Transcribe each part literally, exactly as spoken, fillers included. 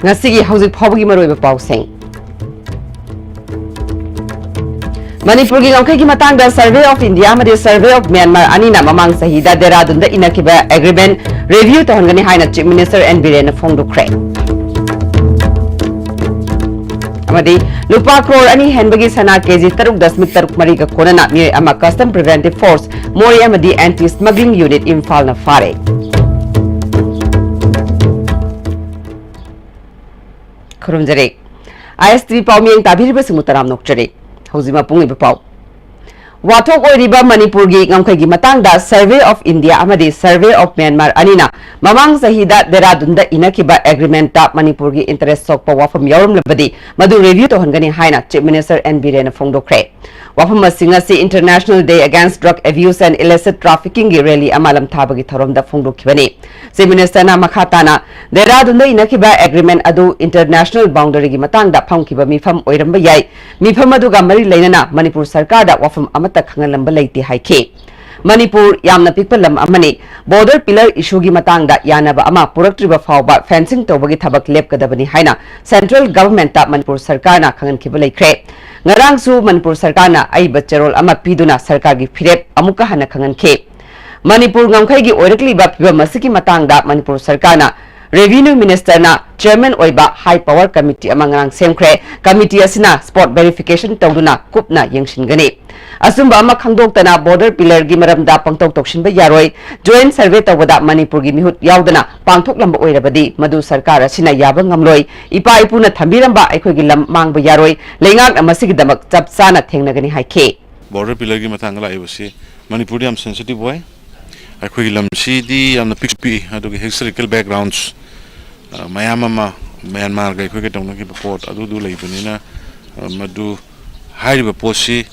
ꯉꯁꯤꯒꯤ ꯍꯧꯖꯤꯛ ꯐꯥꯎꯕꯒꯤ ꯃꯔꯨꯑꯣꯏꯕ ꯄꯥꯎꯁꯤꯡ꯫ ꯃꯅꯤꯄꯨꯔꯒꯤ ꯉꯝꯈꯩꯒꯤ ꯃꯇꯥꯡꯗ Survey of India ꯑꯃꯗꯤ Survey of Myanmar ꯑꯅꯤꯅ ꯃꯃꯥꯡ ꯆꯍꯤꯗ ꯗꯦꯔꯥꯗꯨꯟꯗ ꯏꯅꯈꯤꯕ agreement review ꯇꯧꯍꯟꯒꯅꯤ ꯍꯥꯏꯅ Chief Minister N. ꯕꯤꯔꯦꯟꯅ ꯐꯣꯡꯗꯣꯛꯈ꯭ꯔꯦ꯫ ꯑꯃꯗꯤ ꯂꯨꯄꯥ ꯀ꯭ꯔꯣꯔ ꯑꯅꯤ ꯍꯦꯟꯕꯒꯤ ꯁꯅꯥ ꯀꯦꯖꯤ ꯇꯔꯨꯛ ꯗꯁꯃꯤꯛ ꯇꯔꯨꯛ ꯃꯔꯤꯒ ꯀꯣꯟꯅꯅ ꯃꯤꯑꯣꯏ ꯑꯃ Custom Preventive Force ꯃꯣꯔꯦ ꯑꯃꯗꯤ Anti Smuggling Unit ꯏꯝꯐꯥꯜꯅ ꯐꯥꯔꯦ꯫ ꯈꯨꯔꯨꯝꯖꯔꯤ꯫ ISTV ꯄꯥꯎꯃꯤꯌꯦꯡ ꯇꯥꯕꯤꯔꯤꯕꯁꯤꯡꯕꯨ ꯇꯔꯥꯝꯅ ꯑꯣꯛꯆꯔꯤ꯫ ꯍꯧꯖꯤꯛ ꯃꯄꯨꯡ ꯑꯣꯏꯕ ꯄꯥꯎ꯫ ꯋꯥꯊꯣꯛ ꯑꯣꯏꯔꯤꯕ ꯃꯅꯤꯄꯨꯔꯒꯤ ꯉꯝꯈꯩꯒꯤ ꯃꯇꯥꯡꯗ Survey of India ꯑꯃꯗꯤ Survey of Myanmar ꯑꯅꯤꯅ ꯃꯃꯥꯡ ꯆꯍꯤꯗ ꯗꯦꯔꯥꯗꯨꯟꯗ ꯏꯅꯈꯤꯕ agreementꯇ ꯃꯅꯤꯄꯨꯔꯒꯤ interest ꯁꯣꯛꯄ ꯋꯥꯐꯝ ꯌꯥꯎꯔꯝꯂꯕꯗꯤ ꯃꯗꯨ review ꯇꯧꯍꯟꯒꯅꯤ ꯍꯥꯏꯅ Chief Minister N. ꯕꯤꯔꯦꯟꯅ ꯐꯣꯡꯗꯣꯛꯈ꯭ꯔꯦ꯫ ꯋꯥꯐꯝ ꯑꯁꯤꯡ ꯑꯁꯤ International Day Against Drug Abuse and Illicit Traffickingꯒꯤ rally ꯑꯃ ꯂꯝꯊꯥꯕꯒꯤ ꯊꯧꯔꯝꯗ ꯐꯣꯡꯗꯣꯛꯈꯤꯕꯅꯤ꯫ Chief Ministerꯅ ꯃꯈꯥ ꯇꯥꯅ ꯗꯦꯔꯥꯗꯨꯟꯗ ꯏꯅꯈꯤꯕ agreement ꯑꯗꯨ international boundaryꯒꯤ ꯃꯇꯥꯡꯗ ꯐꯝꯈꯤꯕ ꯃꯤꯐꯝ ꯑꯣꯏꯔꯝꯕ ꯌꯥꯏ꯫ ꯃꯤꯐꯝ ꯑꯗꯨꯒ ꯃꯔꯤ ꯂꯩꯅꯅ ꯃꯅꯤꯄꯨꯔ ꯁꯔꯀꯥꯔꯗ ꯋꯥꯐꯝ ꯑꯃꯠꯇ ꯈꯪꯍꯜꯂꯝꯕ ꯂꯩꯇꯦ ꯍꯥꯏꯈꯤ꯫ ꯃꯅꯤꯄꯨꯔ ꯌꯥꯝꯅ ꯄꯤꯛꯄ ꯂꯝ ꯑꯃꯅꯤ꯫ Border pillar issueꯒꯤ ꯃꯇꯥꯡꯗ ꯌꯥꯅꯕ ꯑꯃ ꯄꯨꯔꯛꯇ꯭ꯔꯤꯕ ꯐꯥꯎꯕ fencing ꯇꯧꯕꯒꯤ ꯊꯕꯛ ꯂꯦꯞꯀꯗꯕꯅꯤ ꯍꯥꯏꯅ central governmentꯇ ꯃꯅꯤꯄꯨꯔ ꯁꯔꯀꯥꯔꯅ ꯈꯪꯍꯟꯈꯤꯕ ꯂꯩꯈ꯭ꯔꯦ꯫ ꯉꯔꯥꯡꯁꯨ ꯃꯅꯤꯄꯨꯔ ꯁꯔꯀꯥꯔꯅ ꯑꯏꯕ ꯆꯦꯔꯣꯜ ꯑꯃ ꯄꯤꯗꯨꯅ ꯁꯔꯀꯥꯔꯒꯤ ꯐꯤꯔꯦꯞ ꯑꯃꯨꯛꯀ ꯍꯟꯅ ꯈꯪꯍꯟꯈꯤ꯫ ꯃꯅꯤꯄꯨꯔ ꯉꯝꯈꯩꯒꯤ ꯑꯣꯏꯔꯛꯂꯤꯕ ꯐꯤꯕꯝ ꯑꯁꯤꯒꯤ ꯃꯇꯥꯡꯗ ꯃꯅꯤꯄꯨꯔ ꯁꯔꯀꯥꯔꯅ Revenue Ministerꯅ chairman ꯑꯣꯏꯕ high power committee ꯑꯃ ꯉꯔꯥꯡ ꯁꯦꯝꯈ꯭ꯔꯦ꯫ Committee ꯑꯁꯤꯅ spot verification ꯇꯧꯗꯨꯅ ꯀꯨꯞꯅ ꯌꯦꯡꯁꯤꯟꯒꯅꯤ꯫ ꯑꯆꯨꯝꯕ ꯑꯃ ꯈꯪꯗꯣꯛꯇꯅ border pillarꯒꯤ ꯃꯔꯝꯗ ꯄꯪꯇꯧ ꯇꯧꯁꯤꯟꯕ ꯌꯥꯔꯣꯏ꯫ Joint survey ꯇꯧꯕꯗ ꯃꯅꯤꯄꯨꯔꯒꯤ ꯃꯤꯍꯨꯠ ꯌꯥꯎꯗꯅ ꯄꯥꯡꯊꯣꯛꯂꯝꯕ ꯑꯣꯏꯔꯕꯗꯤ ꯃꯗꯨ ꯁꯔꯀꯥꯔ ꯑꯁꯤꯅ ꯌꯥꯕ ꯉꯝꯂꯣꯏ꯫ ꯏꯄꯥ ꯏꯄꯨꯅ ꯊꯝꯕꯤꯔꯝꯕ ꯑꯩꯈꯣꯏꯒꯤ ꯂꯝ ꯃꯥꯡꯕ ꯌꯥꯔꯣꯏ꯫ ꯂꯩꯉꯥꯛꯅ ꯃꯁꯤꯒꯤꯗꯃꯛ ꯆꯞ ꯆꯥꯅ ꯊꯦꯡꯅꯒꯅꯤ ꯍꯥꯏꯈꯤ꯫ Border pillarꯒꯤ ꯃꯇꯥꯡꯗ ꯂꯥꯛꯏꯕꯁꯤ ꯃꯅꯤꯄꯨꯔꯗ ꯌꯥꯝ sensitive ꯑꯣꯏ꯫ ꯑꯩꯈꯣꯏꯒꯤ ꯂꯝꯁꯤꯗꯤ ꯌꯥꯝꯅ ꯄꯤꯛꯁꯨ ꯄꯤꯛꯏ, ꯑꯗꯨꯒ historical backgrounds, ꯑ, ꯃꯌꯥꯝ ꯑꯃ ꯃ꯭ꯌꯥꯟꯃꯥꯔꯒ ꯑꯩꯈꯣꯏꯒ ꯇꯧꯅꯈꯤꯕ ꯄꯣꯠ ꯑꯗꯨꯗꯨ ꯂꯩꯕꯅꯤꯅ, ꯑ, ꯃꯗꯨ ꯍꯥꯏꯔꯤꯕ ꯄꯣꯠꯁꯤ,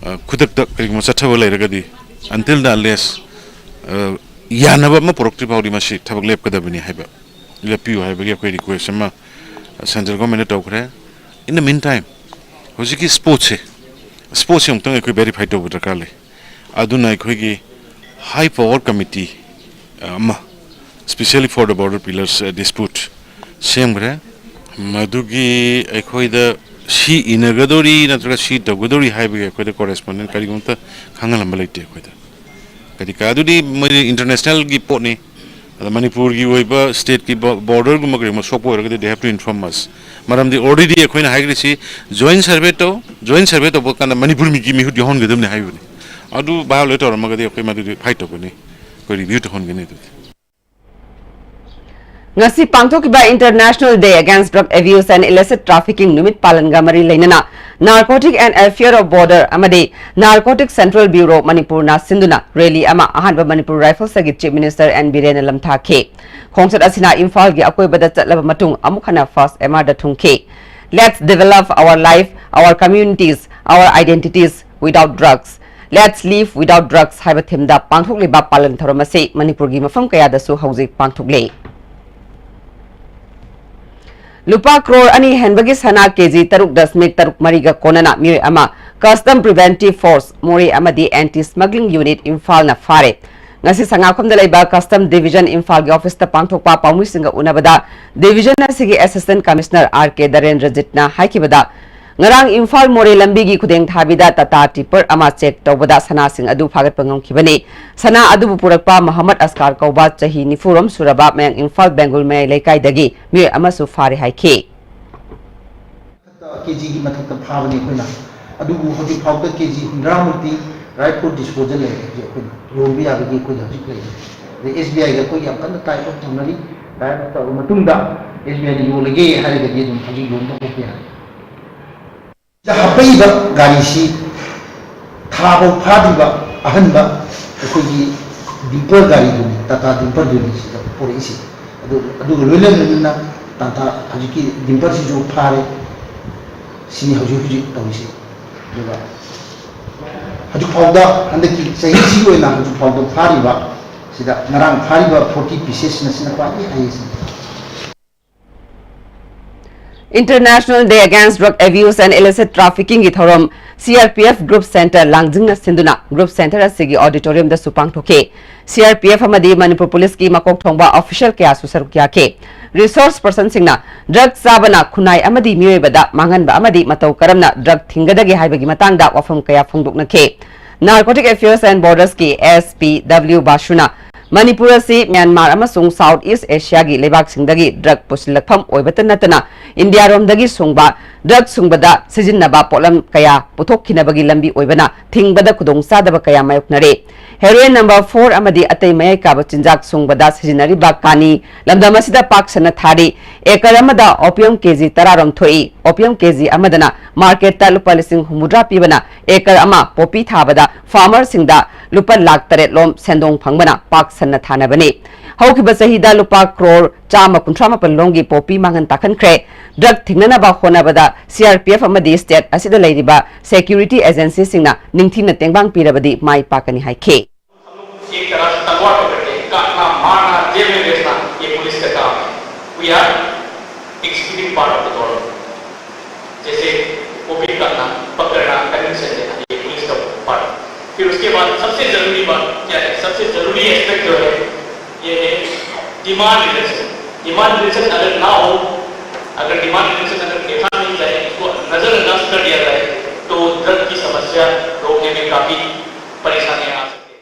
ꯑ, ꯈꯨꯗꯛꯇ ꯀꯔꯤꯒꯨꯝꯕ ꯆꯠꯊꯕ ꯂꯩꯔꯒꯗꯤ, until the unless, ꯑ, ꯌꯥꯅꯕ ꯑꯃ ꯄꯨꯔꯛꯇ꯭ꯔꯤ ꯐꯥꯎꯗꯤ ꯃꯁꯤ ꯊꯕꯛ ꯂꯦꯞꯀꯗꯕꯅꯤ ꯍꯥꯏꯕ, ꯂꯦꯞꯄꯤꯌꯨ ꯍꯥꯏꯕꯒꯤ ꯑꯩꯈꯣꯏ request ꯑꯃ central governmentꯇ ꯇꯧꯈ꯭ꯔꯦ꯫ In the meantime, ꯍꯧꯖꯤꯛꯀꯤ spotꯁꯦ, spotꯁꯦ ꯑꯃꯨꯛꯇꯪ ꯑꯩꯈꯣꯏ verify ꯇꯧꯕ ꯗꯔꯀꯥꯔ ꯂꯩ꯫ ꯑꯗꯨꯅ ꯑꯩꯈꯣꯏꯒꯤ high power committee ꯑꯃ, specially for the border pillars, uh, dispute ꯁꯦꯝꯈ꯭ꯔꯦ꯫ ꯃꯗꯨꯒꯤ ꯑꯩꯈꯣꯏꯗ ꯁꯤ ꯏꯟꯅꯒꯗꯧꯔꯤ ꯅꯠꯇ꯭ꯔꯒ ꯁꯤ ꯇꯧꯒꯗꯧꯔꯤ ꯍꯥꯏꯕꯒꯤ ꯑꯩꯈꯣꯏꯗ ꯀꯣꯔꯦꯁꯄꯣꯟꯗꯦꯟ ꯀꯔꯤꯒꯨꯝꯕ ꯑꯃꯠꯇ ꯈꯪꯍꯜꯂꯝꯕ ꯂꯩꯇꯦ ꯑꯩꯈꯣꯏꯗ꯫ ꯀꯔꯤ ꯀꯥ ꯑꯗꯨꯗꯤ ꯃꯣꯏ ꯏꯟꯇꯔꯅꯦꯁꯅꯦꯜꯒꯤ ꯄꯣꯠꯅꯤ꯫ ꯑꯗ ꯃꯅꯤꯄꯨꯔꯒꯤ ꯑꯣꯏꯕ ꯁ꯭ꯇꯦꯠꯀꯤ ꯕꯣ-, ꯕꯣꯔꯗꯔꯒꯨꯝꯕ ꯀꯔꯤꯒꯨꯝꯕ ꯁꯣꯛꯄ ꯑꯣꯏꯔꯒꯗꯤ they have to inform us꯫ ꯃꯔꯝꯗꯤ already ꯑꯩꯈꯣꯏꯅ ꯍꯥꯏꯈ꯭ꯔꯤꯁꯤ, ꯖꯣꯏꯟ ꯁꯔꯚꯦ ꯇꯧ, ꯖꯣꯏꯟ ꯁꯔꯚꯦ ꯇꯧꯕ ꯀꯥꯟꯗ ꯃꯅꯤꯄꯨꯔ ꯃꯤꯒꯤ ꯃꯤꯍꯨꯠ ꯌꯥꯎꯍꯟꯒꯗꯕꯅꯤ ꯍꯥꯏꯕꯅꯤ꯫ ꯑꯗꯨ ꯚꯥꯏꯑꯣꯂꯦꯠ ꯇꯧꯔꯝꯃꯒꯗꯤ ꯑꯩꯈꯣꯏ ꯃꯗꯨꯗꯤ ꯐꯥꯏꯠ ꯇꯧꯒꯅꯤ, ꯑꯩꯈꯣꯏ ꯔꯤꯚ꯭ꯌꯨ ꯇꯧꯍꯟꯒꯅꯤ ꯑꯗꯨꯗꯤ꯫ ꯉꯁꯤ ꯄꯥꯡꯊꯣꯛꯈꯤꯕ International Day Against Drug Abuse and Illicit Trafficking ꯅꯨꯃꯤꯠ ꯄꯥꯂꯟꯒ ꯃꯔꯤ ꯂꯩꯅꯅ Narcotic and Affair of Border ꯑꯃꯗꯤ Narcotic Central Bureau ꯃꯅꯤꯄꯨꯔꯅ ꯁꯤꯟꯗꯨꯅ ꯔꯦꯂꯤ ꯑꯃ ꯑꯍꯥꯟꯕ ꯃꯅꯤꯄꯨꯔ ꯔꯥꯏꯐꯜꯁꯇꯒꯤ ꯆꯤꯐ ꯃꯤꯅꯤꯁꯇꯔ ꯑꯦꯟ ꯕꯤꯔꯦꯟꯅ ꯂꯝꯊꯥꯈꯤ꯫ ꯈꯣꯡꯆꯠ ꯑꯁꯤꯅ ꯏꯝꯐꯥꯜꯒꯤ ꯑꯀꯣꯏꯕꯗ ꯆꯠꯂꯕ ꯃꯇꯨꯡ ꯑꯃꯨꯛ ꯍꯟꯅ ꯐꯥꯁ M ꯑꯥꯔꯗ ꯊꯨꯡꯈꯤ꯫ Let's develop our life, our communities, our identities without drugs. Let's live without drugs ꯍꯥꯏꯕ ꯊꯤꯝꯗ ꯄꯥꯡꯊꯣꯛꯂꯤꯕ ꯄꯥꯂꯟ ꯊꯧꯔꯝ ꯑꯁꯤ ꯃꯅꯤꯄꯨꯔꯒꯤ ꯃꯐꯝ ꯀꯌꯥꯗꯁꯨ ꯍꯧꯖꯤꯛ ꯄꯥꯡꯊꯣꯛꯂꯤ꯫ ꯂꯨꯄꯥ ꯀ꯭ꯔꯣꯔ ꯑꯅꯤ ꯍꯦꯟꯕꯒꯤ ꯁꯅꯥ ꯀꯦꯖꯤ ꯇꯔꯨꯛ ꯗꯁꯃꯤꯛ ꯇꯔꯨꯛ ꯃꯔꯤꯒ ꯀꯣꯟꯅꯅ ꯃꯤꯑꯣꯏ ꯑꯃ Custom Preventive Force ꯃꯣꯔꯦ ꯑꯃꯗꯤ Anti Smuggling Unit ꯏꯝꯐꯥꯜꯅ ꯐꯥꯔꯦ꯫ ꯉꯁꯤ ꯁꯉꯥꯛꯐꯝꯗ ꯂꯩꯕ Custom Division ꯏꯝꯐꯥꯜꯒꯤ ꯑꯣꯐꯤꯁꯇ ꯄꯥꯡꯊꯣꯛꯄ ꯄꯥꯎꯃꯤꯁꯤꯡꯒ ꯎꯅꯕꯗ Division ꯑꯁꯤꯒꯤ Assistant Commissioner ꯑꯥꯔ ꯀꯦ ꯗꯔꯦꯟꯗ꯭ꯔꯖꯤꯠꯅ ꯍꯥꯏꯈꯤꯕꯗ, ꯉꯔꯥꯡ ꯏꯝꯐꯥꯜ ꯃꯣꯔꯦ ꯂꯝꯕꯤꯒꯤ ꯈꯨꯗꯦꯡꯊꯥꯕꯤꯗ ꯇꯥꯇꯥ ꯇꯤꯄꯔ ꯑꯃ ꯆꯦꯛ ꯇꯧꯕꯗ ꯁꯅꯥꯁꯤꯡ ꯑꯗꯨ ꯐꯥꯒꯠꯄ ꯉꯝꯈꯤꯕꯅꯤ꯫ ꯁꯅꯥ ꯑꯗꯨꯕꯨ ꯄꯨꯔꯛꯄ ꯃꯣꯍꯝꯃꯗ ꯑꯁꯀꯥꯔ ꯀꯧꯕ ꯆꯍꯤ ꯅꯤꯐꯨꯔꯣꯝ ꯁꯨꯔꯕ ꯃꯌꯥꯡ ꯏꯝꯐꯥꯜ ꯕꯦꯡꯒꯨꯜ ꯃꯌꯥꯏ ꯂꯩꯀꯥꯏꯗꯒꯤ ꯃꯤꯑꯣꯏ ꯑꯃꯁꯨ ꯐꯥꯔꯦ ꯍꯥꯏꯈꯤ꯫ ꯀꯦꯖꯤꯒꯤ ꯃꯊꯛꯇ ꯐꯥꯕꯅꯤ ꯑꯩꯈꯣꯏꯅ꯫ ꯑꯗꯨꯕꯨ ꯍꯧꯖꯤꯛ ꯐꯥꯎꯕꯗ ꯀꯦꯖꯤ ꯍꯨꯝꯗ꯭ꯔꯥꯃꯨꯛꯇꯤ right for disposal ꯂꯩꯔꯦ ꯍꯧꯖꯤꯛ ꯑꯩꯈꯣꯏꯅ ꯌꯣꯟꯕ ꯌꯥꯕꯒꯤ ꯑꯩꯈꯣꯏꯗ ꯍꯧꯖꯤꯛ ꯂꯩꯔꯦ꯫ ꯑꯗꯩ ꯑꯦꯁ ꯕꯤ ꯑꯥꯏꯒ ꯑꯩꯈꯣꯏ ꯌꯥꯝ ꯀꯟꯅ tie up ꯇꯧꯅꯔꯤ꯫ Tie up ꯇꯧꯔꯕ ꯃꯇꯨꯡꯗ ꯑꯦꯁ ꯕꯤ ꯑꯥꯏꯅ ꯌꯣꯜꯂꯒꯦ ꯍꯥꯏꯔꯒꯗꯤ ꯑꯗꯨꯝ ꯍꯧꯖꯤꯛ ꯌꯣꯟꯕ ꯍꯧꯕ ꯌꯥꯔꯦ꯫ ꯁꯤꯗ ꯍꯥꯞꯄꯛꯏꯕ ꯒꯥꯔꯤꯁꯤ ꯊꯥ ꯐꯥꯎ ꯐꯥꯗ꯭ꯔꯤꯕ ꯑꯍꯟꯕ ꯑꯩꯈꯣꯏꯒꯤ dumper ꯒꯥꯔꯤꯗꯨꯅꯤ, ꯇꯥꯇꯥ dumperꯗꯨꯅꯤ ꯁꯤꯗ ꯄꯨꯔꯛꯏꯁꯤ꯫ ꯑꯗꯨ, ꯑꯗꯨꯒ ꯂꯣꯏꯅ ꯂꯣꯏꯅꯅ ꯇꯥꯇꯥ ꯍꯧꯖꯤꯛꯀꯤ dumperꯁꯤꯁꯨ ꯐꯥꯔꯦ꯫ ꯁꯤꯅꯤ ꯍꯧꯖꯤꯛ ꯍꯧꯖꯤꯛ ꯇꯧꯔꯤꯁꯤ꯫ ꯑꯗꯨꯒ ꯍꯧꯖꯤꯛ ꯐꯥꯎꯗ ꯍꯟꯗꯛꯀꯤ ꯆꯍꯤꯁꯤꯒꯤ ꯑꯣꯏꯅ ꯍꯧꯖꯤꯛ ꯐꯥꯎꯗ ꯐꯥꯔꯤꯕ ꯁꯤꯗ ꯉꯔꯥꯡ ꯐꯥꯔꯤꯕ forty piecesꯅ ꯁꯤꯅ ꯈ꯭ꯋꯥꯏꯗꯒꯤ highest꯫ International Day Against Drug Abuse and Illicit Trafficking ꯒꯤ ꯊꯧꯔꯝ C R P F Group Center ꯂꯥꯡꯖꯤꯡꯅ ꯁꯤꯟꯗꯨꯅ Group Center ꯑꯁꯤꯒꯤ auditorium ꯗꯁꯨ ꯄꯥꯡꯊꯣꯛꯈꯤ꯫ C R P F ꯑꯃꯗꯤ ꯃꯅꯤꯄꯨꯔ ꯄꯨꯂꯤꯁꯀꯤ ꯃꯀꯣꯛ ꯊꯣꯡꯕ official ꯀꯌꯥꯁꯨ ꯁꯔꯨꯛ ꯌꯥꯈꯤ꯫ Resource person ꯁꯤꯡꯅ drug ꯆꯥꯕꯅ ꯈꯨꯟꯅꯥꯏ ꯑꯃꯗꯤ ꯃꯤꯑꯣꯏꯕꯗ ꯃꯥꯡꯍꯟꯕ ꯑꯃꯗꯤ ꯃꯇꯧ ꯀꯔꯝꯅ drug ꯊꯤꯡꯒꯗꯒꯦ ꯍꯥꯏꯕꯒꯤ ꯃꯇꯥꯡꯗ ꯋꯥꯐꯝ ꯀꯌꯥ ꯐꯣꯡꯗꯣꯛꯅꯈꯤ꯫ Narcotic Affairs and Borders ꯀꯤ S P W ꯕꯥꯁꯨꯅ ꯃꯅꯤꯄꯨꯔ ꯑꯁꯤ ꯃ꯭ꯌꯥꯟꯃꯥꯔ ꯑꯃꯁꯨꯡ South East Asia ꯒꯤ ꯂꯩꯕꯥꯛꯁꯤꯡꯗꯒꯤ drug ꯄꯨꯁꯤꯜꯂꯛꯐꯝ ꯑꯣꯏꯕꯇ ꯅꯠꯇꯅ ꯏꯟꯗꯤꯌꯥꯔꯣꯝꯗꯒꯤ ꯁꯨꯡꯕ drug ꯁꯨꯡꯕꯗ ꯁꯤꯖꯤꯟꯅꯕ ꯄꯣꯠꯂꯝ ꯀꯌꯥ ꯄꯨꯊꯣꯛꯈꯤꯅꯕꯒꯤ ꯂꯝꯕꯤ ꯑꯣꯏꯕꯅ ꯊꯤꯡꯕꯗ ꯈꯨꯗꯣꯡꯆꯥꯗꯕ ꯀꯌꯥ ꯃꯥꯌꯣꯛꯅꯔꯦ꯫ Heroin number four ꯑꯃꯗꯤ ꯑꯇꯩ ꯃꯌꯥꯏ ꯀꯥꯕ ꯆꯤꯟꯖꯥꯛ ꯁꯨꯡꯕꯗ ꯁꯤꯖꯤꯟꯅꯔꯤꯕ ꯀꯥꯅꯤ ꯂꯝꯗꯝ ꯑꯁꯤꯗ ꯄꯥꯛ ꯁꯟꯅ ꯊꯥꯔꯤ꯫ Acre ꯑꯃꯗ opium K G ꯇꯔꯥꯔꯣꯝ ꯊꯣꯛꯏ꯫ Opium K G ꯑꯃꯗꯅ market ꯇ ꯂꯨꯄꯥ ꯂꯤꯁꯤꯡ ꯍꯨꯝꯐꯨꯇꯔꯥ ꯄꯤꯕꯅ acre ꯑꯃ poppy ꯊꯥꯕꯗ farmer ꯁꯤꯡꯗ ꯂꯨꯄꯥ ꯂꯥꯈ ꯇꯔꯦꯠ ꯂꯣꯝ ꯁꯦꯟꯗꯣꯡ ꯐꯪꯕꯅ ꯄꯥꯛ ꯁꯟꯅ ꯊꯥꯅꯕꯅꯤ꯫ ꯍꯧꯈꯤꯕ ꯆꯍꯤꯗ ꯂꯨꯄꯥ crore ꯆꯥꯝꯃ ꯀꯨꯟꯊ꯭ꯔꯥ ꯃꯥꯄꯟ ꯂꯣꯝꯒꯤ poppy ꯃꯥꯡꯍꯟ ꯇꯥꯛꯍꯟꯈ꯭ꯔꯦ꯫ Drug ꯊꯤꯡꯅꯅꯕ ꯍꯣꯠꯅꯕꯗ C R P F ꯑꯃꯗꯤ state ꯑꯁꯤꯗ ꯂꯩꯔꯤꯕ security agency ꯁꯤꯡꯅ ꯅꯤꯡꯊꯤꯅ ꯇꯦꯡꯕꯥꯡ ꯄꯤꯔꯕꯗꯤ ꯃꯥꯏ ꯄꯥꯛꯀꯅꯤ ꯍꯥꯏꯈꯤ꯫ एक तरह से तलवार पकड़ के काटना, मारना, जेल में भेजना, ये पुलिस का काम है। We are executing part of the government। जैसे poppy काटना, पकड़ना, conviction देना, ये पुलिस का part है। फिर उसके बाद सबसे जरूरी बात क्या है? सबसे जरूरी aspect जो है, ये है demand reduction। Demand reduction अगर ना हो, अगर demand reduction अगर देखा नहीं जाए, इसको नजरअंदाज कर दिया जाए, तो drug की समस्या रोकने में काफी परेशानियां आ सकती हैं।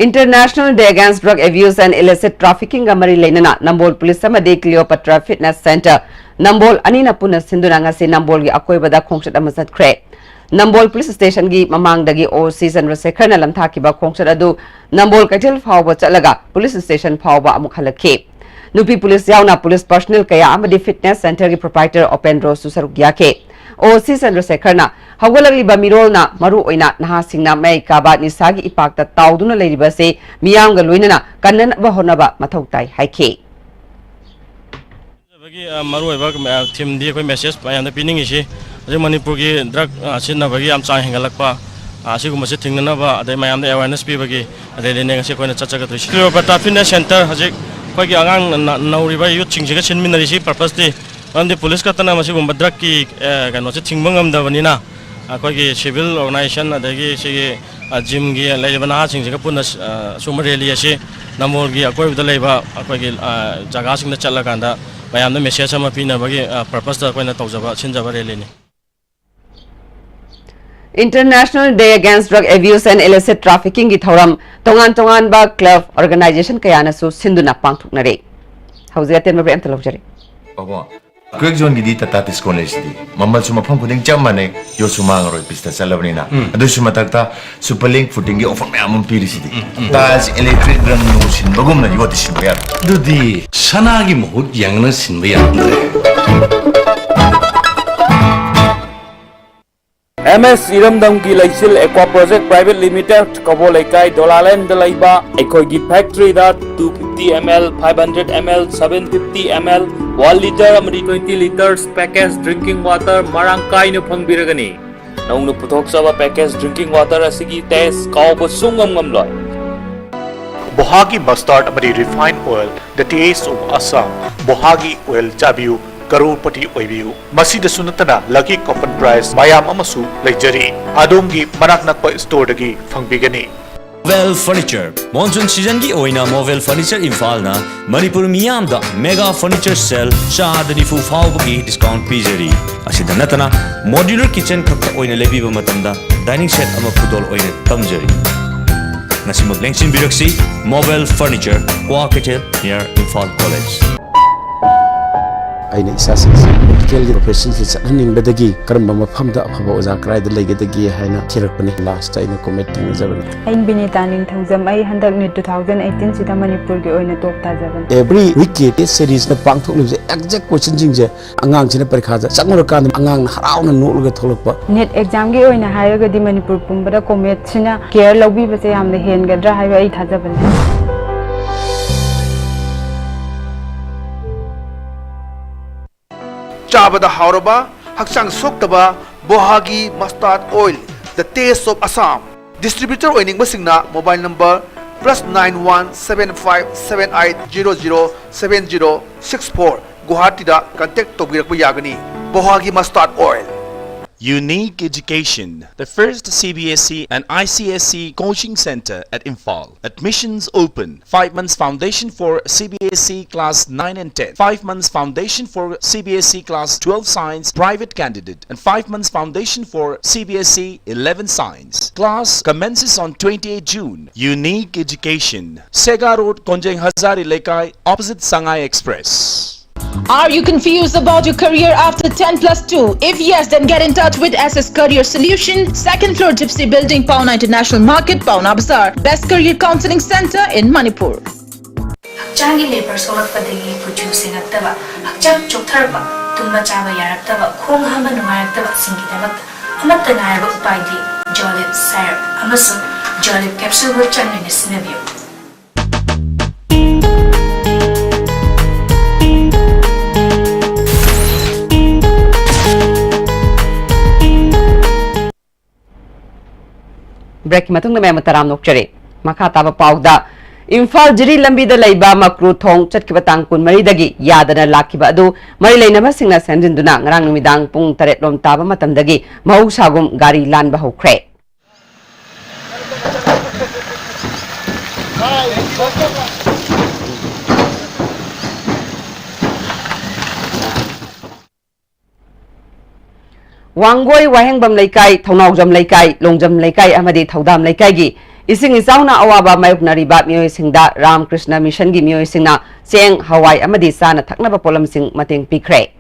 International Day Against Drug Abuse and Illicit Trafficking ꯒ ꯃꯔꯤ ꯂꯩꯅꯅ ꯅꯝꯕꯣꯜ ꯄꯨꯂꯤꯁ ꯑꯃꯗꯤ Cleopatra Fitness Center ꯅꯝꯕꯣꯜ ꯑꯅꯤꯅ ꯄꯨꯟꯅ ꯁꯤꯟꯗꯨꯅ ꯉꯁꯤ ꯅꯝꯕꯣꯜꯒꯤ ꯑꯀꯣꯏꯕꯗ ꯈꯣꯡꯆꯠ ꯑꯃ ꯆꯠꯈ꯭ꯔꯦ꯫ ꯅꯝꯕꯣꯜ ꯄꯨꯂꯤꯁ ꯁ꯭ꯇꯦꯁꯟꯒꯤ ꯃꯃꯥꯡꯗꯒꯤ O C ꯆꯟꯗ꯭ꯔꯁꯦꯈꯔꯅ ꯂꯝꯊꯥꯈꯤꯕ ꯈꯣꯡꯆꯠ ꯑꯗꯨ ꯅꯝꯕꯣꯜ ꯀꯩꯊꯦꯜ ꯐꯥꯎꯕ ꯆꯠꯂꯒ ꯄꯨꯂꯤꯁ ꯁ꯭ꯇꯦꯁꯟ ꯐꯥꯎꯕ ꯑꯃꯨꯛ ꯍꯜꯂꯛꯈꯤ꯫ ꯅꯨꯄꯤ ꯄꯨꯂꯤꯁ ꯌꯥꯎꯅ ꯄꯨꯂꯤꯁ personnel ꯀꯌꯥ ꯑꯃꯗꯤ fitness centre ꯒꯤ proprietor ꯎꯄꯦꯟꯗ꯭ꯔꯣꯁꯨ ꯁꯔꯨꯛ ꯌꯥꯈꯤ꯫ O C ꯆꯟꯗ꯭ꯔꯁꯦꯈꯔꯅ ꯍꯧꯒꯠꯂꯛꯂꯤꯕ ꯃꯤꯔꯣꯜꯅ ꯃꯔꯨ ꯑꯣꯏꯅ ꯅꯍꯥꯁꯤꯡꯅ ꯃꯌꯥꯏ ꯀꯥꯕ ꯅꯤꯁꯥꯒꯤ ꯏꯄꯥꯛꯇ ꯇꯥꯎꯗꯨꯅ ꯂꯩꯔꯤꯕ ꯑꯁꯤ ꯃꯤꯌꯥꯝꯒ ꯂꯣꯏꯅꯅ ꯀꯟꯅꯅꯕ ꯍꯣꯠꯅꯕ ꯃꯊꯧ ꯇꯥꯏ ꯍꯥꯏꯈꯤ꯫ ꯍꯧꯖꯤꯛ, ꯑ, ꯃꯔꯨꯑꯣꯏꯕ, ꯑ, theme ꯗꯤ ꯑꯩꯈꯣꯏ message ꯃꯌꯥꯝꯗ ꯄꯤꯅꯤꯡꯉꯤꯁꯤ, ꯍꯧꯖꯤꯛ ꯃꯅꯤꯄꯨꯔꯒꯤ drug, ꯑ, ꯁꯤꯖꯤꯟꯅꯕꯒꯤ ꯌꯥꯝ ꯆꯥꯡ ꯍꯦꯟꯒꯠꯂꯛꯄ, ꯑ, ꯑꯁꯤꯒꯨꯝꯕꯁꯤ ꯊꯤꯡꯅꯅꯕ, ꯑꯗꯩ ꯃꯌꯥꯝꯗ awareness ꯄꯤꯕꯒꯤ, ꯑꯗꯩꯗꯤꯅꯦ ꯉꯁꯤ ꯑꯩꯈꯣꯏꯅ ꯆꯠꯆꯒꯗꯣꯏꯁꯤ꯫ Cleopatra Fitness Centre ꯍꯧꯖꯤꯛ ꯑꯩꯈꯣꯏꯒꯤ ꯑꯉꯥꯡ ꯅ-, ꯅꯧꯔꯤꯕ ꯌꯨꯠꯁꯤꯡꯁꯤꯒ ꯁꯤꯟꯃꯤꯟꯅꯔꯤꯁꯤ ꯄꯔꯄꯁꯇꯤ, ꯃꯔꯝꯗꯤ ꯄꯨꯂꯤꯁ ꯈꯛꯇꯅ ꯃꯁꯤꯒꯨꯝꯕ ꯗ꯭ꯔꯒꯀꯤ, ꯑ, ꯀꯩꯅꯣꯁꯦ ꯊꯤꯡꯕ ꯉꯝꯗꯕꯅꯤꯅ, ꯑꯩꯈꯣꯏꯒꯤ ꯁꯤꯚꯤꯜ ꯑꯣꯔꯒꯅꯥꯏꯖꯦꯁꯟ, ꯑꯗꯒꯤ ꯁꯤꯒꯤ, ꯑ, ꯖꯤꯝꯒꯤ ꯂꯩꯔꯤꯕ ꯅꯍꯥꯁꯤꯡꯁꯤꯒ ꯄꯨꯟꯅ, ꯑ, ꯑꯁꯨꯝꯕ ꯔꯦꯂꯤ ꯑꯁꯤ ꯅꯝꯕꯣꯜꯒꯤ ꯑꯀꯣꯏꯕꯗ ꯂꯩꯕ ꯑꯩꯈꯣꯏꯒꯤ, ꯑ, ꯖꯒꯥꯁꯤꯡꯗ ꯆꯠꯂꯀꯥꯟꯗ ꯃꯌꯥꯝꯗ ꯃꯦꯁꯦꯖ ꯑꯃ ꯄꯤꯅꯕꯒꯤ, ꯑ, ꯄꯔꯄꯁꯇ ꯑꯩꯈꯣꯏꯅ ꯇꯧꯖꯕ, ꯁꯤꯟꯖꯕ ꯔꯦꯂꯤꯅꯤ꯫ International Day Against Drug Abuse and Illicit Traffickingꯒꯤ ꯊꯧꯔꯝ ꯇꯣꯉꯥꯟ ꯇꯣꯉꯥꯟꯕ ꯀ꯭ꯂꯕ, ꯑꯣꯔꯒꯅꯥꯏꯖꯦꯁꯟ ꯀꯌꯥꯅꯁꯨ ꯁꯤꯟꯗꯨꯅ ꯄꯥꯡꯊꯣꯛꯅꯔꯦ꯫ ꯍꯧꯖꯤꯛ ꯑꯇꯦꯟꯕ ꯕ꯭ꯔꯦꯛ ꯑꯝꯇ ꯂꯧꯖꯔꯤ꯫ ꯕꯣꯕꯣ, ꯀ꯭ꯋꯦꯛ ꯖꯣꯟꯒꯤꯗꯤ ꯇꯥꯇꯥ ꯗꯤꯁꯀꯣꯟ ꯂꯩꯁꯤꯗꯤ꯫ ꯃꯃꯜꯁꯨ ꯃꯐꯝ ꯈꯨꯗꯤꯡ ꯆꯞ ꯃꯥꯟꯅꯩ, ꯌꯣꯠꯁꯨ ꯃꯥꯡꯉꯔꯣꯏ, ꯄꯤꯁꯇ ꯆꯠꯂꯕꯅꯤꯅ꯫ ꯑꯗꯨꯁꯨ ꯃꯊꯛꯇ ꯁꯨꯄꯔ ꯂꯤꯡ ꯐꯨꯇꯤꯡꯒꯤ ꯑꯣꯐꯔ ꯃꯌꯥꯝ ꯑꯃ ꯄꯤꯔꯤꯁꯤꯗꯤ꯫ ꯇꯥꯏꯜꯁ ꯏꯂꯦꯛꯇ꯭ꯔꯤꯛ ꯔꯪ ꯅꯨꯡ ꯁꯤꯟꯕꯒꯨꯝꯅ ꯌꯣꯠꯇꯤ ꯁꯤꯟꯕ ꯌꯥꯔꯣꯏ꯫ ꯑꯗꯨꯗꯤ ꯁꯅꯥꯒꯤ ꯃꯍꯨꯠ ꯌꯦꯡꯅ ꯁꯤꯟꯕ ꯌꯥꯔꯝꯗ꯭ꯔꯦ꯫ ꯑꯦꯝ ꯑꯦꯁ ꯏꯔꯝꯗꯝꯒꯤ ꯂꯩꯆꯤꯜ ꯑꯦꯀ꯭ꯋꯥ ꯄ꯭ꯔꯣꯖꯦꯛ ꯄ꯭ꯔꯥꯏꯚꯦꯠ ꯂꯤꯃꯤꯇꯦꯗ, ꯀꯕꯣ ꯂꯩꯀꯥꯏ, ꯗꯣꯂꯥꯂꯦꯟꯗ ꯂꯩꯕ ꯑꯩꯈꯣꯏꯒꯤ ꯐꯦꯛꯇꯔꯤꯗ two fifty ml, five hundred ml, seven fifty ml, one litre ꯑꯃꯗꯤ twenty litres package drinking water ꯃꯔꯥꯡ ꯀꯥꯏꯅ ꯐꯪꯕꯤꯔꯒꯅꯤ꯫ ꯅꯧꯅ ꯄꯨꯊꯣꯛꯆꯕ package drinking water ꯑꯁꯤꯒꯤ taste ꯀꯥꯎꯕ ꯁꯨꯡꯉꯝ ꯉꯝꯂꯣꯏ꯫ ꯕꯣꯍꯥꯒꯤ ꯃꯁꯇꯥꯔꯗ ꯑꯃꯗꯤ refine oil, the taste of Assam꯫ ꯕꯣꯍꯥꯒꯤ ꯑꯣꯏꯜ ꯆꯥꯕꯤꯌꯨ, ꯀꯔꯣꯔꯄꯇꯤ ꯑꯣꯏꯕꯤꯌꯨ꯫ ꯃꯁꯤꯗꯁꯨ ꯅꯠꯇꯅ lucky coupon prize ꯃꯌꯥꯝ ꯑꯃꯁꯨ ꯂꯩꯖꯔꯤ꯫ ꯑꯗꯣꯝꯒꯤ ꯃꯅꯥꯛ ꯅꯛꯄ ꯁ꯭ꯇꯣꯔꯗꯒꯤ ꯐꯪꯕꯤꯒꯅꯤ꯫ ꯃꯣꯕꯦꯜ ꯐꯔꯅꯤꯆꯔ꯫ ꯃꯣꯟꯁꯨꯟ ꯁꯤꯖꯟꯒꯤ ꯑꯣꯏꯅ ꯃꯣꯕꯦꯜ ꯐꯔꯅꯤꯆꯔ ꯏꯝꯐꯥꯜꯅ ꯃꯅꯤꯄꯨꯔ ꯃꯤꯌꯥꯝꯗ ꯃꯦꯒꯥ ꯐꯔꯅꯤꯆꯔ ꯁꯦꯜ ꯆꯥꯗ ꯅꯤꯐꯨ ꯐꯥꯎꯕꯒꯤ ꯗꯤꯁꯀꯥꯎꯟꯠ ꯄꯤꯖꯔꯤ꯫ ꯑꯁꯤꯗ ꯅꯠꯇꯅ ꯃꯣꯗ꯭ꯌꯨꯂꯔ ꯀꯤꯆꯟ ꯈꯛꯇ ꯑꯣꯏꯅ ꯂꯩꯕꯤꯕ ꯃꯇꯝꯗ ꯗꯥꯏꯅꯤꯡ ꯁꯦꯠ ꯑꯃ ꯈꯨꯗꯣꯜ ꯑꯣꯏꯅ ꯇꯝꯖꯔꯤ꯫ ꯉꯁꯤꯃꯛ ꯂꯦꯡꯁꯤꯟꯕꯤꯔꯛꯁꯤ, ꯃꯣꯕꯦꯜ ꯐꯔꯅꯤꯆꯔ, ꯀ꯭ꯋꯥ ꯀꯩꯊꯦꯜ, near ꯏꯝꯐꯥꯜ ꯀꯣꯂꯦꯖ꯫ ꯑꯩꯅ ꯏꯆꯥꯁꯤꯡꯁꯤ ꯃꯦꯗꯤꯀꯦꯜꯒꯤ ꯄ꯭ꯔꯣꯐꯦꯁꯟꯁꯤ ꯆꯠꯍꯟꯅꯤꯡꯕꯗꯒꯤ ꯀꯔꯝꯕ ꯃꯐꯝꯗ ꯑꯐꯕ ꯑꯣꯖꯥ ꯀꯗꯥꯏꯗ ꯂꯩꯒꯗꯒꯦ ꯍꯥꯏꯅ ꯊꯤꯔꯛꯄꯅꯤ꯫ ꯂꯥꯁꯇ ꯑꯩꯅ ꯀꯣꯃꯦꯠ ꯊꯦꯡꯅꯖꯕꯅꯤ꯫ ꯑꯩ ꯕꯤꯅꯤꯇꯥ ꯅꯤꯡꯊꯧꯖꯝ꯫ ꯑꯩ ꯍꯟꯗꯛ ꯅꯤꯠ two thousand eighteen ꯁꯤꯗ ꯃꯅꯤꯄꯨꯔꯒꯤ ꯑꯣꯏꯅ ꯇꯣꯞ ꯇꯥꯖꯕꯅꯤ꯫ ꯑꯦꯚ꯭ꯔꯤ ꯋꯤꯛꯀꯤ ꯇꯦꯁ ꯁꯦꯔꯤꯁꯅ ꯄꯥꯡꯊꯣꯛꯂꯤꯕꯁꯦ ꯑꯦꯛꯖꯦꯛ ꯀꯣꯏꯁꯟꯁꯤꯡꯁꯦ ꯑꯉꯥꯡꯁꯤꯅ ꯄꯔꯤꯈꯥꯗ ꯆꯪꯉꯨꯔꯀꯥꯟꯗ ꯑꯉꯥꯡꯅ ꯍꯔꯥꯎꯅ ꯅꯣꯛꯂꯒ ꯊꯣꯛꯂꯛꯄ꯫ ꯅꯤꯠ ꯑꯦꯛꯖꯥꯝꯒꯤ ꯑꯣꯏꯅ ꯍꯥꯏꯔꯒꯗꯤ ꯃꯅꯤꯄꯨꯔ ꯄꯨꯝꯕꯗ ꯀꯣꯃꯦꯠꯁꯤꯅ ꯀꯦꯌꯔ ꯂꯧꯕꯤꯕꯁꯦ ꯌꯥꯝꯅ ꯍꯦꯟꯒꯗ꯭ꯔꯥ ꯍꯥꯏꯕ ꯑꯩ ꯊꯥꯖꯕ ꯂꯩ꯫ ꯆꯥꯕꯗ ꯍꯥꯎꯔꯕ, ꯍꯛꯆꯥꯡ ꯁꯣꯛꯇꯕ ꯕꯣꯍꯥꯒꯤ mustard oil, the taste of Assam꯫ Distributor ꯑꯣꯏꯅꯤꯡꯕꯁꯤꯡꯅ mobile number plus nine one seven five seven eight zero zero seven zero six four, ꯒꯨꯋꯥꯍꯥꯇꯤꯗ contact ꯇꯧꯕꯤꯔꯛꯄ ꯌꯥꯒꯅꯤ꯫ ꯕꯣꯍꯥꯒꯤ mustard oil꯫ Unique Education, the first C B S E and I C S E coaching center at Imphal. Admissions open. Five months foundation for C B S E class nine and ten. Five months foundation for C B S E class twelve science private candidate. And five months foundation for C B S E eleven science. Class commences on twenty-eighth June. Unique Education. Sega Road, Konjeng Hazari Lekai, opposite Sangai Express. Are you confused about your career after ten plus two? If yes, then get in touch with S S Career Solution, second floor Gypsy Building, Paona International Market, Paona Bazaar. Best career counseling center in Manipur. ꯍꯛꯆꯥꯡꯒꯤ labour ꯁꯣꯛꯂꯛꯄꯗꯒꯤ ꯀꯨꯆꯨ ꯁꯦꯡꯉꯛꯇꯕ, ꯍꯛꯆꯥꯡ ꯆꯣꯛꯊꯔꯛꯄ, ꯇꯨꯝꯕ ꯆꯥꯕ ꯌꯥꯔꯛꯇꯕ, ꯈꯣꯡ ꯍꯥꯝꯕ ꯅꯨꯡꯉꯥꯏꯔꯛꯇꯕꯁꯤꯡꯒꯤꯗꯃꯛꯇ ꯑꯃꯠꯇ ꯉꯥꯏꯔꯕ ꯎꯄꯥꯏꯗꯤ ꯖꯣꯂꯤꯞ ꯁꯥꯏꯔꯞ ꯑꯃꯁꯨꯡ ꯖꯣꯂꯤꯞ ꯀꯦꯞꯁꯨꯜꯕꯨ ꯆꯥꯡ ꯅꯥꯏꯅ ꯁꯤꯖꯤꯟꯅꯕꯤꯌꯨ꯫ ꯕ꯭ꯔꯦꯛꯀꯤ ꯃꯇꯨꯡꯗ ꯃꯌꯥꯝ ꯇꯔꯥꯝꯅ ꯑꯣꯛꯆꯔꯤ꯫ ꯃꯈꯥ ꯇꯥꯕ ꯄꯥꯎꯗ, ꯏꯝꯐꯥꯜ ꯖꯤꯔꯤ ꯂꯝꯕꯤꯗ ꯂꯩꯕ ꯃꯀ꯭ꯔꯨ ꯊꯣꯡ ꯆꯠꯈꯤꯕ ꯇꯥꯡ ꯀꯨꯟꯃꯔꯤꯗꯒꯤ ꯌꯥꯗꯅ ꯂꯥꯛꯈꯤꯕ ꯑꯗꯨ ꯃꯔꯤ ꯂꯩꯅꯕꯁꯤꯡꯅ ꯁꯦꯝꯖꯤꯟꯗꯨꯅ ꯉꯔꯥꯡ ꯅꯨꯃꯤꯗꯥꯡ ꯄꯨꯡ ꯇꯔꯦꯠ ꯂꯣꯝ ꯇꯥꯕ ꯃꯇꯝꯗꯒꯤ ꯃꯍꯧꯁꯥꯒꯨꯝ ꯒꯥꯔꯤ ꯂꯥꯟꯕ ꯍꯧꯈ꯭ꯔꯦ꯫ ꯋꯥꯡꯒꯣꯏ, ꯋꯥꯍꯦꯡꯕꯝ ꯂꯩꯀꯥꯏ, ꯊꯧꯅꯥꯎꯖꯝ ꯂꯩꯀꯥꯏ, ꯂꯣꯡꯖꯝ ꯂꯩꯀꯥꯏ ꯑꯃꯗꯤ ꯊꯧꯗꯥꯝ ꯂꯩꯀꯥꯏꯒꯤ ꯏꯁꯤꯡ ꯏꯆꯥꯎꯅ ꯑꯋꯥꯕ ꯃꯥꯌꯣꯛꯅꯔꯤꯕ ꯃꯤꯑꯣꯏꯁꯤꯡꯗ ꯔꯥꯝꯀ꯭ꯔꯤꯁꯅ ꯃꯤꯁꯟꯒꯤ ꯃꯤꯑꯣꯏꯁꯤꯡꯅ ꯆꯦꯡ, ꯍꯋꯥꯏ ꯑꯃꯗꯤ ꯆꯥꯅ ꯊꯛꯅꯕ ꯄꯣꯠꯂꯝꯁꯤꯡ ꯃꯇꯦꯡ ꯄꯤꯈ꯭ꯔꯦ꯫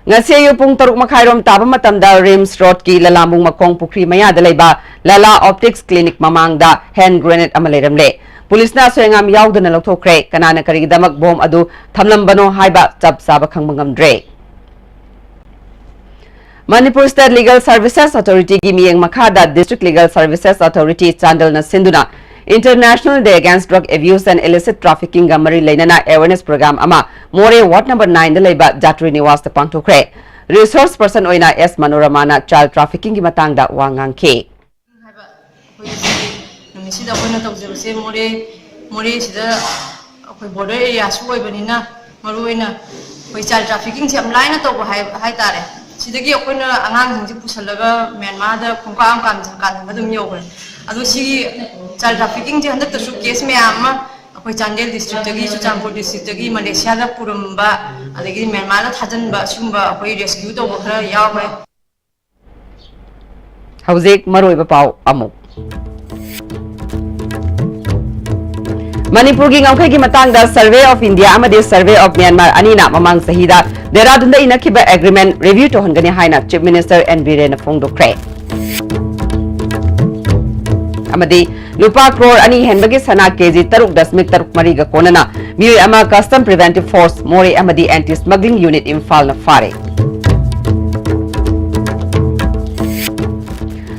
ꯉꯁꯤ ꯑꯌꯨꯛ ꯄꯨꯡ ꯇꯔꯨꯛ ꯃꯈꯥꯏꯔꯣꯝ ꯇꯥꯕ ꯃꯇꯝꯗ ꯔꯤꯝꯁ ꯔꯣꯗꯀꯤ ꯂꯂꯥꯝꯕꯨꯡ ꯃꯈꯣꯡ ꯄꯨꯈ꯭ꯔꯤ ꯃꯌꯥꯗ ꯂꯩꯕ ꯂꯂꯥ ꯑꯣꯞꯇꯤꯛꯁ ꯀ꯭ꯂꯤꯅꯤꯛ ꯃꯃꯥꯡꯗ ꯍꯦꯟ ꯒ꯭ꯔꯦꯅꯦꯗ ꯑꯃ ꯂꯩꯔꯝꯂꯦ꯫ ꯄꯨꯂꯤꯁꯅ ꯑꯁꯣꯏ ꯑꯉꯥꯝ ꯌꯥꯎꯗꯅ ꯂꯧꯊꯣꯛꯈ꯭ꯔꯦ꯫ ꯀꯅꯥꯅ ꯀꯔꯤꯒꯤꯗꯃꯛ ꯕꯣꯝ ꯑꯗꯨ ꯊꯝꯂꯝꯕꯅꯣ ꯍꯥꯏꯕ ꯆꯞ ꯆꯥꯕ ꯈꯪꯕ ꯉꯝꯗ꯭ꯔꯦ꯫ ꯃꯅꯤꯄꯨꯔ ꯁ꯭ꯇꯦꯠ ꯂꯤꯒꯦꯜ ꯁꯔꯚꯤꯁꯦꯁ ꯑꯣꯊꯣꯔꯤꯇꯤꯒꯤ ꯃꯤꯠꯌꯦꯡ ꯃꯈꯥꯗ ꯗꯤꯁꯇ꯭ꯔꯤꯛ ꯂꯤꯒꯦꯜ ꯁꯔꯚꯤꯁꯦꯁ ꯑꯣꯊꯣꯔꯤꯇꯤ ꯆꯥꯟꯗꯦꯜꯅ ꯁꯤꯟꯗꯨꯅ International Day Against Drug Abuse and Illicit Traffickingꯒ ꯃꯔꯤ ꯂꯩꯅꯅ ꯑꯦꯋꯦꯔꯅꯦꯁ ꯄ꯭ꯔꯣꯒ꯭ꯔꯥꯝ ꯑꯃ ꯃꯣꯔꯦ ꯋꯥꯔꯗ ꯅꯝꯕꯔ ꯅꯥꯏꯟꯗ ꯂꯩꯕ ꯖꯥꯇ꯭ꯔꯤ ꯅꯤꯋꯥꯁꯇ ꯄꯥꯡꯊꯣꯛꯈ꯭ꯔꯦ꯫ ꯔꯤꯁꯣꯔꯁ ꯄꯔꯁꯟ ꯑꯣꯏꯅ ꯑꯦꯁ ꯃꯅꯣꯔꯃꯥꯅ ꯆꯥꯏꯜ ꯇ꯭ꯔꯥꯐꯤꯀꯤꯡꯒꯤ ꯃꯇꯥꯡꯗ ꯋꯥ ꯉꯥꯡꯈꯤ꯫ ꯁꯤꯗ ꯑꯩꯈꯣꯏꯅ ꯇꯧꯖꯕꯁꯦ ꯃꯣꯔꯦ ꯃꯣꯔꯦꯁꯤꯗ ꯑꯩꯈꯣꯏ ꯕꯣꯔꯗꯔ ꯑꯦꯔꯤꯌꯥꯁꯨ ꯑꯣꯏꯕꯅꯤꯅ, ꯃꯔꯨꯑꯣꯏꯅ ꯑꯩꯈꯣꯏ ꯆꯥꯏꯜ ꯇ꯭ꯔꯥꯐꯤꯀꯤꯡꯁꯦ ꯌꯥꯝ ꯂꯥꯏꯅ ꯇꯧꯕ ꯍꯥꯏ ꯍꯥꯏꯇꯥꯔꯦ꯫ ꯁꯤꯗꯒꯤ ꯑꯩꯈꯣꯏꯅ ꯑꯉꯥꯡꯁꯤꯡꯁꯦ ꯄꯨꯁꯜꯂꯒ ꯃ꯭ꯌꯥꯟꯃꯥꯔꯗ ꯈꯣꯡꯀꯥꯞ ꯑꯃ ꯀꯥꯟ ꯀꯥꯟꯍꯟꯕ ꯑꯗꯨꯝ ꯌꯧꯈ꯭ꯔꯦ꯫ ꯑꯗꯣ ꯁꯤꯒꯤ ꯆꯥꯏꯜ ꯇ꯭ꯔꯥꯐꯤꯀꯤꯡꯁꯦ ꯍꯟꯗꯛꯇꯁꯨ ꯀꯦꯁ ꯃꯌꯥꯝ ꯑꯃ ꯑꯩꯈꯣꯏ ꯆꯥꯟꯗꯦꯜ ꯗꯤꯁꯇ꯭ꯔꯤꯛꯇꯒꯤ, ꯆꯨꯔꯆꯥꯟꯄꯨꯔ ꯗꯤꯁꯇ꯭ꯔꯤꯛꯇꯒꯤ ꯃꯂꯦꯁꯤꯌꯥꯗ ꯄꯨꯔꯝꯕ, ꯑꯗꯒꯤ ꯃ꯭ꯌꯥꯟꯃꯥꯔꯗ ꯊꯥꯖꯤꯟꯕ, ꯁꯤꯒꯨꯝꯕ ꯑꯩꯈꯣꯏ ꯔꯦꯁꯀ꯭ꯌꯨ ꯇꯧꯕ ꯈꯔ ꯌꯥꯎꯈ꯭ꯔꯦ꯫ ꯍꯧꯖꯤꯛ ꯃꯔꯨꯑꯣꯏꯕ ꯄꯥꯎ ꯑꯃꯨꯛ꯫ ꯃꯅꯤꯄꯨꯔꯒꯤ ꯉꯝꯈꯩꯒꯤ ꯃꯇꯥꯡꯗ Survey of India ꯑꯃꯗꯤ Survey of Myanmar ꯑꯅꯤꯅ ꯃꯃꯥꯡ ꯆꯍꯤꯗ ꯗꯦꯔꯥꯗꯨꯟꯗ ꯏꯅꯈꯤꯕ ꯑꯦꯒ꯭ꯔꯤꯃꯦꯟ ꯔꯤꯚ꯭ꯌꯨ ꯇꯧꯍꯟꯒꯅꯤ ꯍꯥꯏꯅ Chief Minister ꯑꯦꯟ ꯕꯤꯔꯦꯟꯅ ꯐꯣꯡꯗꯣꯛꯈ꯭ꯔꯦ꯫ ꯑꯃꯗꯤ ꯂꯨꯄꯥ ꯀ꯭ꯔꯣꯔ ꯑꯅꯤ ꯍꯦꯟꯕꯒꯤ ꯁꯅꯥ ꯀꯦꯖꯤ ꯇꯔꯨꯛ ꯗꯁꯃꯤꯛ ꯇꯔꯨꯛ ꯃꯔꯤꯒ ꯀꯣꯟꯅꯅ ꯃꯤꯑꯣꯏ ꯑꯃ Custom Preventive Force ꯃꯣꯔꯦ ꯑꯃꯗꯤ Anti Smuggling Unit ꯏꯝꯐꯥꯜꯅ ꯐꯥꯔꯦ꯫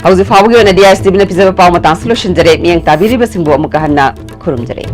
ꯍꯧꯖꯤꯛ ꯐꯥꯎꯕꯒꯤ ꯑꯣꯏꯅꯗꯤ ꯑꯥꯏ ꯑꯦꯁ ꯇꯤ ꯚꯤꯅ ꯄꯤꯖꯕ ꯄꯥꯎ ꯃꯇꯥꯡꯁꯤ ꯂꯣꯏꯁꯤꯟꯖꯔꯦ꯫ ꯃꯤꯠꯌꯦꯡ ꯇꯥꯕꯤꯔꯤꯕꯁꯤꯡꯕꯨ ꯑꯃꯨꯛꯀ ꯍꯟꯅ ꯈꯨꯔꯨꯝꯖꯔꯤ꯫